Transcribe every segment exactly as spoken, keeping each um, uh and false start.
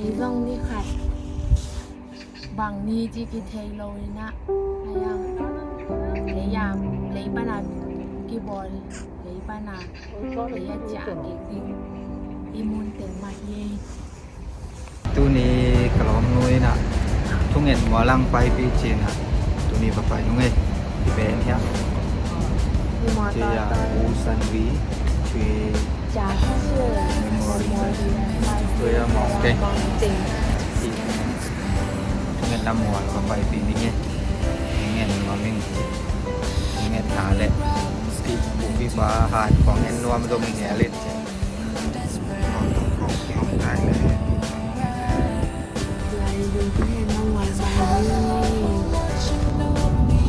Ei zong ni khat bang ni ci kithei lo in ah, a yang lei a, lei pan a kibawl, lei pan a lei a ciah kik ding i mun teng mah hi. Tuni ka lawmnu in ah thunget mual ang paipih ci-in ah tuni va pai nung ei. I pen hiam? Ci a, U Sanvi Three Memorial Prayer Mosque. Thungetna mual va paipih ning ei. Thunget nuam ing. Thungetna leh bupi ba hat kong en nuam zong i nel in.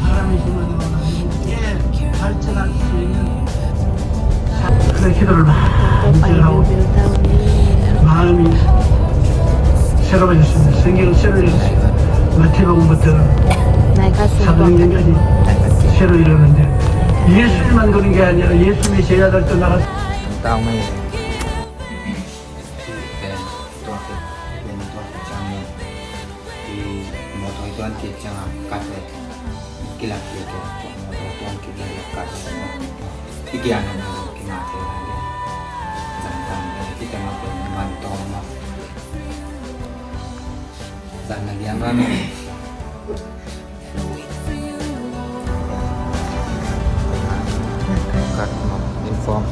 사람이 심어도 하나님께 발전할 수 있는 그런 기도를 많이 하고 마음이 새로워졌습니다. 성경을 새로 읽었습니다. 마태복음부터 사도행전까지 새로 읽었는데 예수님만 그런 게 아니라 예수님의 제자들도 나가서 Tang mai. Pen tua khit, pen tua khit ciangin i mawtaw i tuan khit ciangin kat le kilak khit le mawtaw tuan khit le kat le i gian om lo ki ma te lai le zan tang le ki teng a pen man tawm ma zan na gian man. Kat mah inform.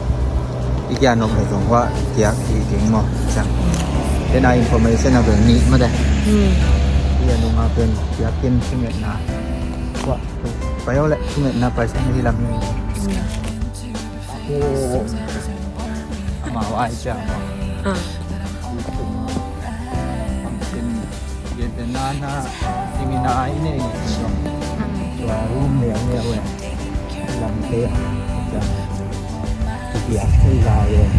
I gian om le zong hua kiak hi ding maw. Ciang. Tena information a bel nih mah de. Hmm. I a nung a pen kiak in thungetna. Hua pai o le thungetna pai sang hi lam hi. Hmm. Amau ai ciang. Ah. Bangsin, Vietnam na, seminar i nei ni zong. Tua room lian lian wen. Lam te, ciang. Kipia, kipia wen.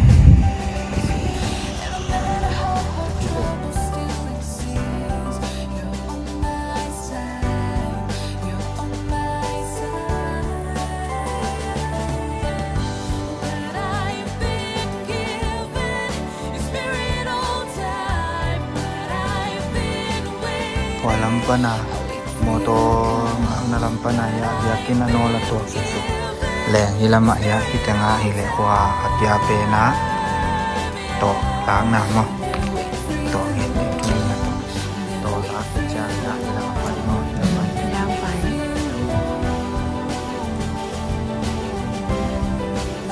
Khua lam pana, mawtaw ngakna lam pana hiah, biakinn a nawl a tuak suksu leng hi lamah hiah, hi tengah hi leh khua a pia penah tawh lakna maw? Tawh ngen ding tawh lak ciang hiah hi lamah pai maw? Hiah pai.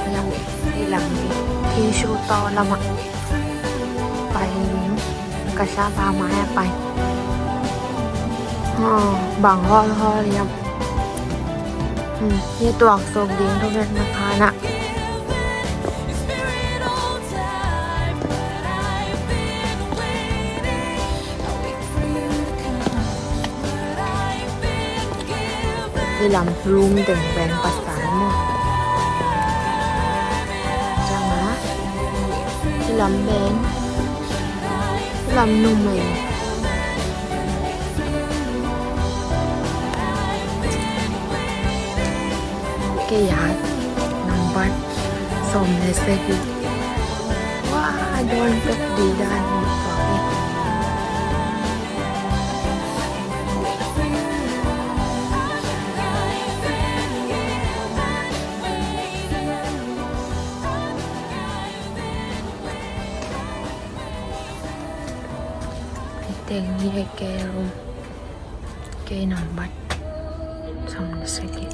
Hiah hi lam ding. Thinsu taw lamah. Pai ding. Ka sapa mai ah pai. Bang hawlhawl hiam. Hi tuak suk ding thungetna khanah. Hi lam room teng pen pasal maw? Ciang a, hi lam pen, hi lam numei. Kei a nambat sawm le sagih. Wa, a dawn pek ding dan hi. Teng hi e, kei room. Kei nambat sawm le sagih.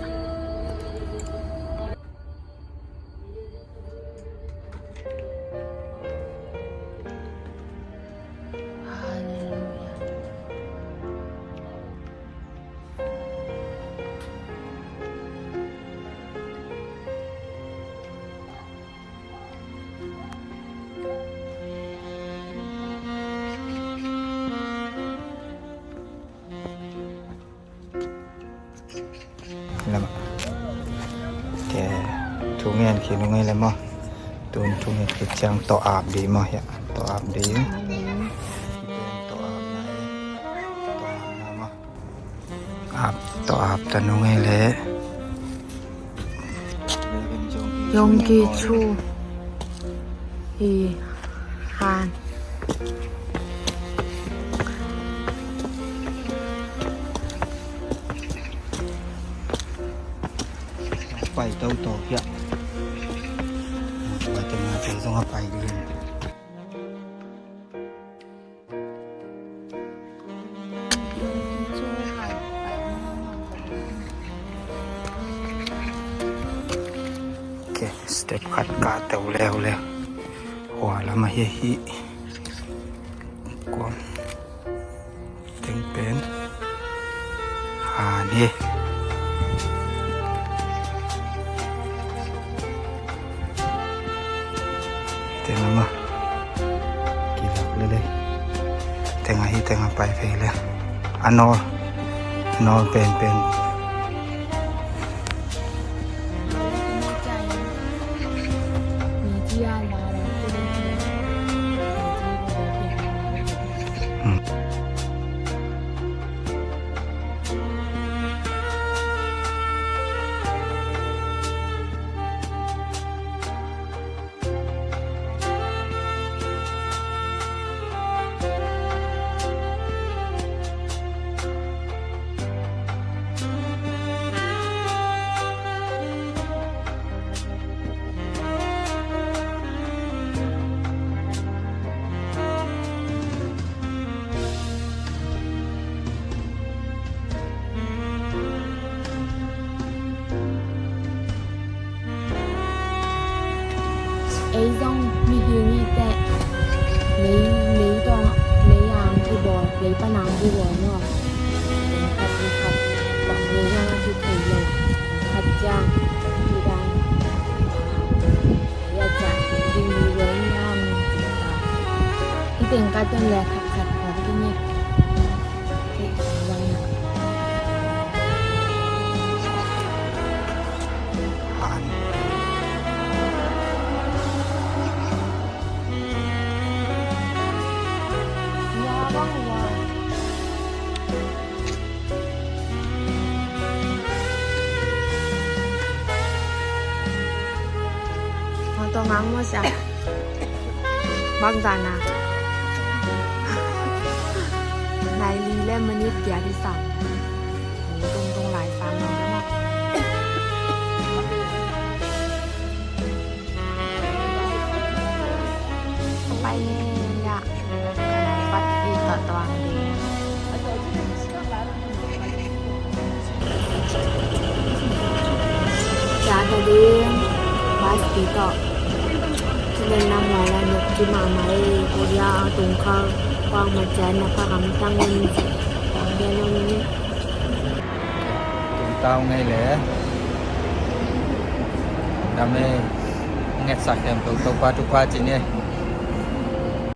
Hallelujah. Lamah. Kei thu ngen khin ung ei le maw? Tun thu ngen khit ciang tawh ap ding maw hiah? Tawh ap ding. Tawh ap na ei. Tawh ap na maw? Ap, tawh ap ta nung ei le. Yonggi Cho. Hi han. Pai toto hiah. Pai tengah teng zong a pai ding. Ok, step khat ka teu leuleu. Hua lam ahi hi. Kuam. Teng pen han hi. Teng ama kilak lele. Teng ahi, teng a pai vei le. A nawl, nawl penpen. Ei zong mihing i teh lei, lei tawng, lei ang kibawl, lei pan ang kibawl maw. Khat ni khat bang lei ang a kithei lo. Khat ciang i dang lei a ciang ding mi lei ni ang. I teng ka ton le khat khat khat ki ni. Mawtaw ngang maw sia? Bang dan a? Nai li le minute bia di sam. Tung tung lai sam lo de maw. Pai ni ya. Pat i ta tuang di. Ca ta ding bus pi tawh. Ci len lam lai la nuk ci mahmah ei. Korea a tung khal kuang ma cian na pa kam tang in. Tang gen om ni. Tun tau ngei le. Dam ei. Ngetsak hiam to, Topa, Topa ci ni.